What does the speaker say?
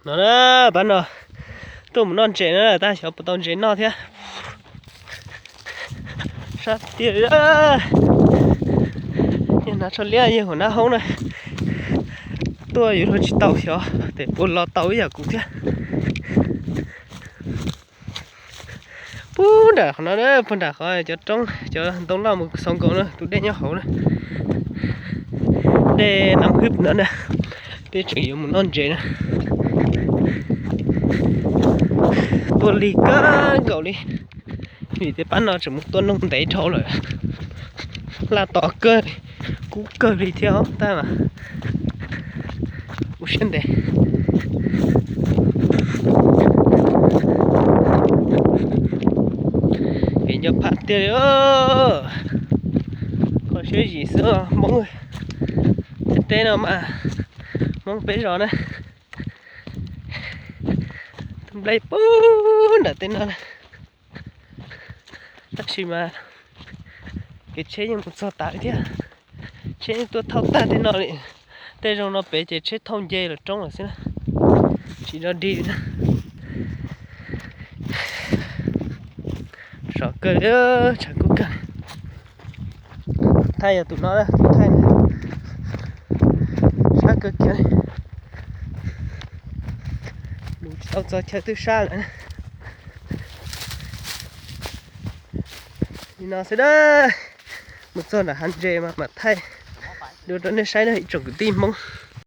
No na, pab no tuaj mus noj ntses na, tab xyov puas tau ntses noj thiab. Sab tiag, yog hnav tsho liab yog hauv nab hoob na. Tuaj yuav luag tsis tau xyov tes puas los tau ib yam kuv thiab. Puag nram qhov no, puag nram qhov cov roob cov ntoo loj mus xaus nkaus na, tus dej nyob hauv na. Dej nam hwb no na, peb tseem yuav mus noj ntses na. Tuaj lig kawg nkaus li, vim tias pab no tseem mus tua noog ntev dhau lawm. Laj tos kawg, kub kawg li thiab tab mas ua siab ntev. Kev nco phaj tiag li, kho siab zim xwb Hmoob. Teb no mas Hmoob peb zos na, tus nplej puag nram tej no na. Tab sis mas kev tsheb yeej mus txog tas li thiab, tsheb yeej tuaj thauj tag tej no li. Tej zoo no pem ces tsheb thauj nce los roob lawm xwb na, tsis do dig li na. Sov kawg li, tshav kub kawg. Thaij yog tus no, tus thaij na, sab kawg kiag li. Mus tsis tau txog chaw twb sab lawm. Li no xwb na, mus txog nram hav ntses mas mam thaij dua rau nej saib na ib tsoom kwv tij Hmoob.